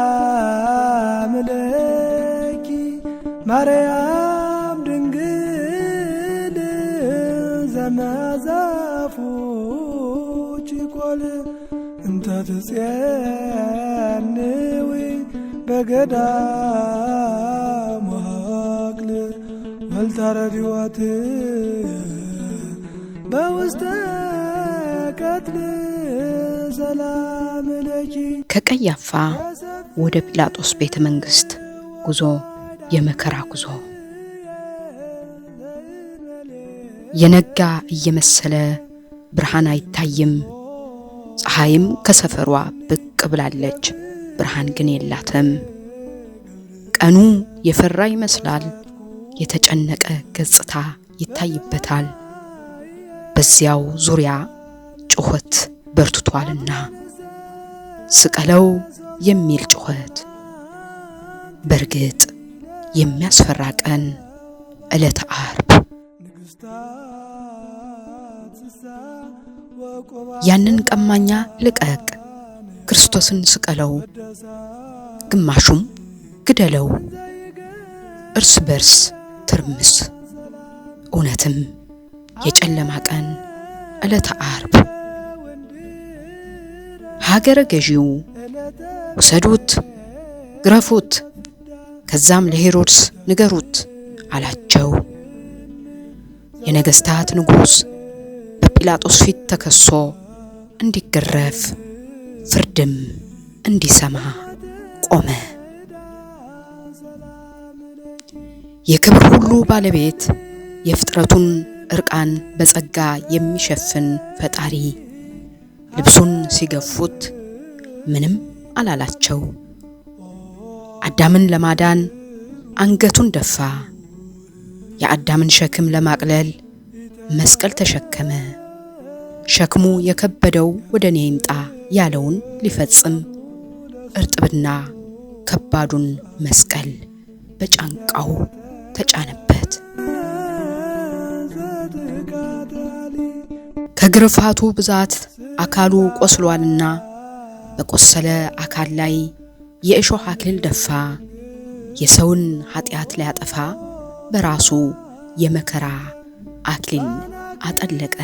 ሰላም ለኪ ማርያም ድንግል ዘመዛፉ ቺቆል እንተ ትጼንዊ በገዳም ወቅል ወልታረዲወት በውስተ ቀትል ሰላም ለኪ። ከቀያፋ ወደ ጲላጦስ ቤተ መንግስት ጉዞ የመከራ ጉዞ። የነጋ እየመሰለ ብርሃን አይታይም። ፀሐይም ከሰፈሯ ብቅ ብላለች፣ ብርሃን ግን የላትም። ቀኑ የፈራ ይመስላል፣ የተጨነቀ ገጽታ ይታይበታል። በዚያው ዙሪያ ጩኸት በርትቷልና፣ ስቀለው የሚል ጩኸት። በእርግጥ የሚያስፈራ ቀን፣ ዕለተ ዓርብ። ያንን ቀማኛ ልቀቅ፣ ክርስቶስን ስቀለው፣ ግማሹም ግደለው፣ እርስ በርስ ትርምስ። እውነትም የጨለማ ቀን፣ ዕለተ ዓርብ። ሀገረ ገዢው ውሰዱት፣ ግረፉት፣ ከዛም ለሄሮድስ ንገሩት አላቸው። የነገስታት ንጉሥ በጲላጦስ ፊት ተከሶ እንዲገረፍ ፍርድም እንዲሰማ ቆመ። የክብር ሁሉ ባለቤት፣ የፍጥረቱን እርቃን በጸጋ የሚሸፍን ፈጣሪ ልብሱን ሲገፉት ምንም አላላቸው። አዳምን ለማዳን አንገቱን ደፋ። የአዳምን ሸክም ለማቅለል መስቀል ተሸከመ። ሸክሙ የከበደው ወደ እኔ ይምጣ ያለውን ሊፈጽም እርጥብና ከባዱን መስቀል በጫንቃው ተጫነበት። ከግርፋቱ ብዛት አካሉ ቆስሏልና በቆሰለ አካል ላይ የእሾህ አክሊል ደፋ። የሰውን ኃጢአት ሊያጠፋ በራሱ የመከራ አክሊል አጠለቀ።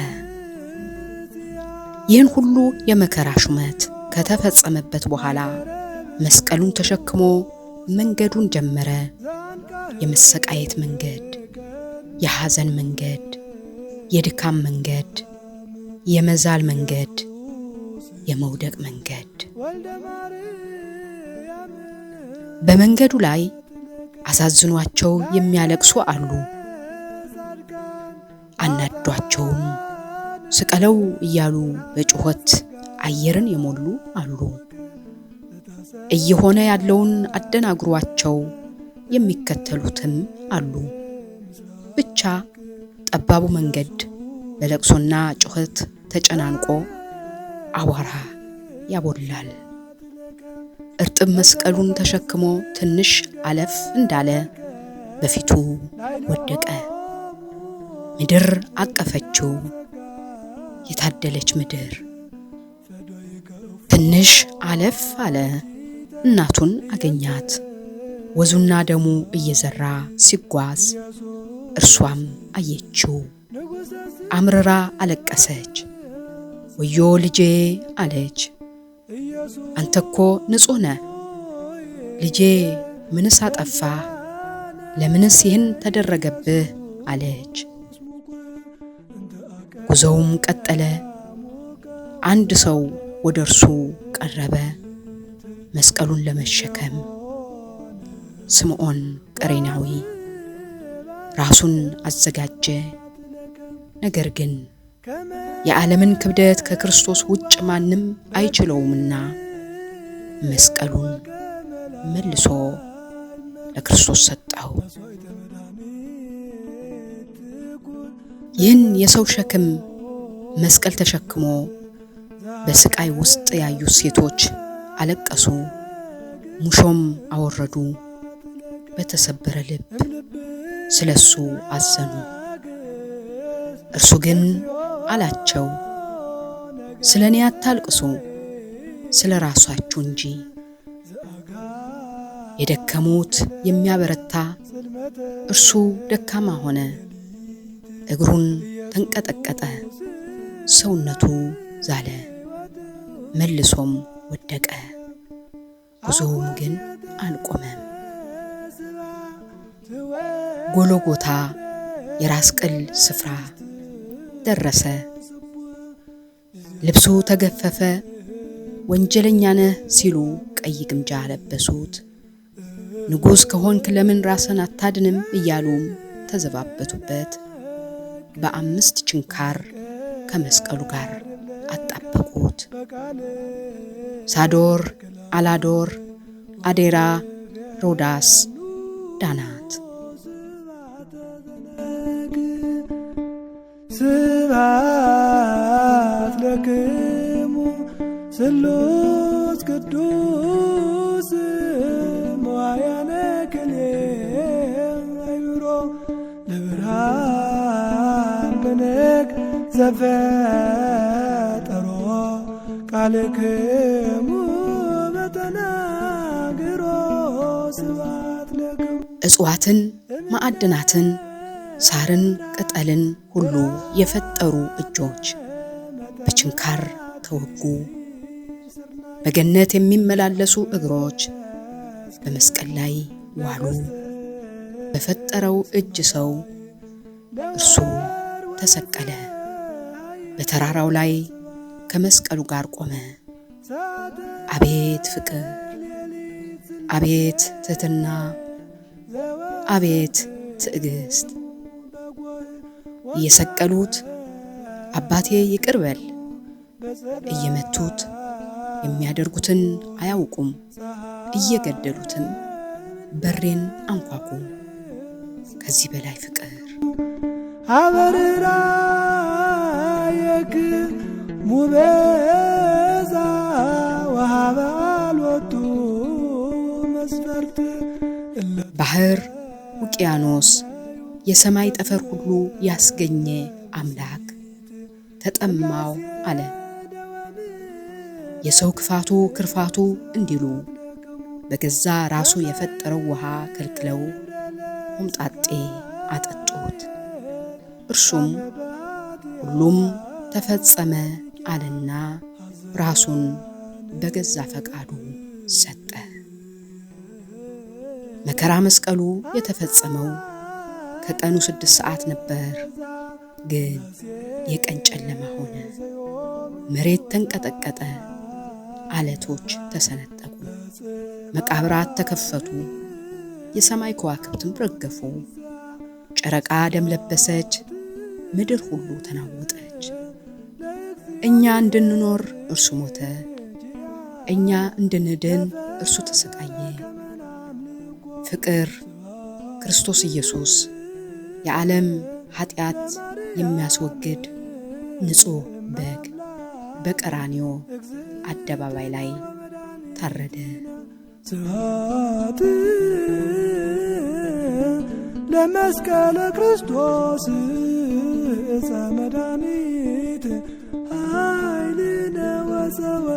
ይህን ሁሉ የመከራ ሹመት ከተፈጸመበት በኋላ መስቀሉን ተሸክሞ መንገዱን ጀመረ። የመሰቃየት መንገድ፣ የሐዘን መንገድ፣ የድካም መንገድ፣ የመዛል መንገድ፣ የመውደቅ መንገድ። በመንገዱ ላይ አሳዝኗቸው የሚያለቅሱ አሉ። አናዷቸውም ስቀለው እያሉ በጩኸት አየርን የሞሉ አሉ። እየሆነ ያለውን አደናግሯቸው የሚከተሉትም አሉ። ብቻ ጠባቡ መንገድ በለቅሶና ጩኸት ተጨናንቆ አቧራ ያቦላል። እርጥብ መስቀሉን ተሸክሞ ትንሽ አለፍ እንዳለ በፊቱ ወደቀ። ምድር አቀፈችው። የታደለች ምድር። ትንሽ አለፍ አለ፣ እናቱን አገኛት። ወዙና ደሙ እየዘራ ሲጓዝ እርሷም አየችው። አምርራ አለቀሰች። ወዮ ልጄ አለች። አንተ እኮ ንጹሕ ነህ ልጄ፣ ምንስ አጠፋህ? ለምንስ ይህን ተደረገብህ? አለች። ጉዞውም ቀጠለ። አንድ ሰው ወደ እርሱ ቀረበ፣ መስቀሉን ለመሸከም። ስምዖን ቀሬናዊ ራሱን አዘጋጀ። ነገር ግን የዓለምን ክብደት ከክርስቶስ ውጭ ማንም አይችለውምና መስቀሉን መልሶ ለክርስቶስ ሰጠው። ይህን የሰው ሸክም መስቀል ተሸክሞ በስቃይ ውስጥ ያዩት ሴቶች አለቀሱ፣ ሙሾም አወረዱ። በተሰበረ ልብ ስለሱ አዘኑ። እርሱ ግን አላቸው፣ ስለ እኔ አታልቅሱ፣ ስለ ራሳችሁ እንጂ። የደከሙት የሚያበረታ እርሱ ደካማ ሆነ፣ እግሩን ተንቀጠቀጠ፣ ሰውነቱ ዛለ፣ መልሶም ወደቀ። ጉዞውም ግን አልቆመም። ጎሎጎታ የራስ ቅል ስፍራ ደረሰ። ልብሱ ተገፈፈ። ወንጀለኛ ነህ ሲሉ ቀይ ግምጃ ለበሱት። ንጉሥ ከሆንክ ለምን ራስን አታድንም እያሉም ተዘባበቱበት። በ5 ችንካር ከመስቀሉ ጋር አጣበቁት። ሳዶር፣ አላዶር፣ አዴራ፣ ሮዳስ፣ ዳናት። ስብሐት ለክሙ ስሉስ ቅዱስ መዋያነ ክልኤ አእምሮ ለብርሃን በነግ ዘፈጠሮ ቃልክሙ በተናግሮ ስብሐት ለክሙ። እጽዋትን፣ ማዕድናትን፣ ሳርን፣ ቅጠልን ሁሉ የፈጠሩ እጆች በችንካር ተወጉ። በገነት የሚመላለሱ እግሮች በመስቀል ላይ ዋሉ። በፈጠረው እጅ ሰው እርሱ ተሰቀለ። በተራራው ላይ ከመስቀሉ ጋር ቆመ። አቤት ፍቅር፣ አቤት ትህትና፣ አቤት ትዕግስት! እየሰቀሉት አባቴ ይቅር በል፣ እየመቱት የሚያደርጉትን አያውቁም፣ እየገደሉትም በሬን አንኳኩ። ከዚህ በላይ ፍቅር! አበርራየክ ሙበዛ ወሃባልወቱ መስፈርት። ባህር፣ ውቅያኖስ፣ የሰማይ ጠፈር ሁሉ ያስገኘ አምላክ ተጠማው አለ። የሰው ክፋቱ ክርፋቱ እንዲሉ በገዛ ራሱ የፈጠረው ውሃ ከልክለው ሆምጣጤ አጠጡት። እርሱም ሁሉም ተፈጸመ አለና ራሱን በገዛ ፈቃዱ ሰጠ። መከራ መስቀሉ የተፈጸመው ከቀኑ 6 ሰዓት ነበር። ግን የቀን ጨለማ ሆነ። መሬት ተንቀጠቀጠ፣ አለቶች ተሰነጠቁ፣ መቃብራት ተከፈቱ፣ የሰማይ ከዋክብትም ረገፉ። ጨረቃ ደም ለበሰች፣ ምድር ሁሉ ተናወጠች። እኛ እንድንኖር እርሱ ሞተ፣ እኛ እንድንድን እርሱ ተሰቃየ። ፍቅር ክርስቶስ ኢየሱስ የዓለም ኃጢአት የሚያስወግድ ንጹሕ በግ በቀራንዮ አደባባይ ላይ ታረደ። ስብሐት ለመስቀለ ክርስቶስ ዕፀ መድኃኒት ኃይልነ ወፀወ